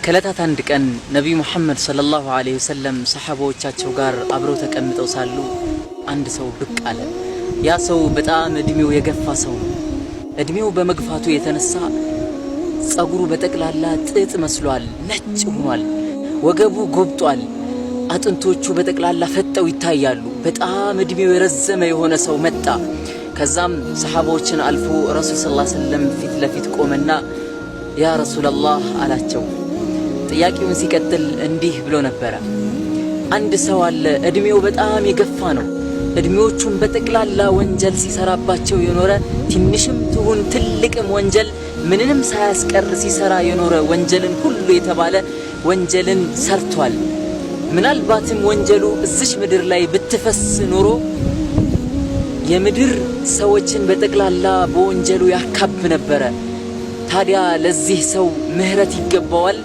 ከዕለታት አንድ ቀን ነቢዩ ሙሐመድ ሰለላሁ ዐለይሂ ወሰለም ሰሓባዎቻቸው ጋር አብረው ተቀምጠው ሳሉ አንድ ሰው ብቅ አለ። ያ ሰው በጣም እድሜው የገፋ ሰው ነው። እድሜው በመግፋቱ የተነሳ ጸጉሩ በጠቅላላ ጥጥ መስሏል፣ ነጭ ሆኗል። ወገቡ ጎብጧል። አጥንቶቹ በጠቅላላ ፈጠው ይታያሉ። በጣም እድሜው የረዘመ የሆነ ሰው መጣ። ከዛም ሰሓባዎችን አልፎ ረሱል ሰለላሁ ዐለይሂ ወሰለም ፊት ለፊት ቆመና ያ ረሱለላህ አላቸው። ጥያቄውን ሲቀጥል እንዲህ ብሎ ነበረ። አንድ ሰው አለ፣ እድሜው በጣም የገፋ ነው። እድሜዎቹን በጠቅላላ ወንጀል ሲሰራባቸው የኖረ፣ ትንሽም ትሁን ትልቅም ወንጀል ምንንም ሳያስቀር ሲሰራ የኖረ፣ ወንጀልን ሁሉ የተባለ ወንጀልን ሰርቷል። ምናልባትም ወንጀሉ እዚች ምድር ላይ ብትፈስ ኖሮ የምድር ሰዎችን በጠቅላላ በወንጀሉ ያካብ ነበረ። ታዲያ ለዚህ ሰው ምህረት ይገባዋል?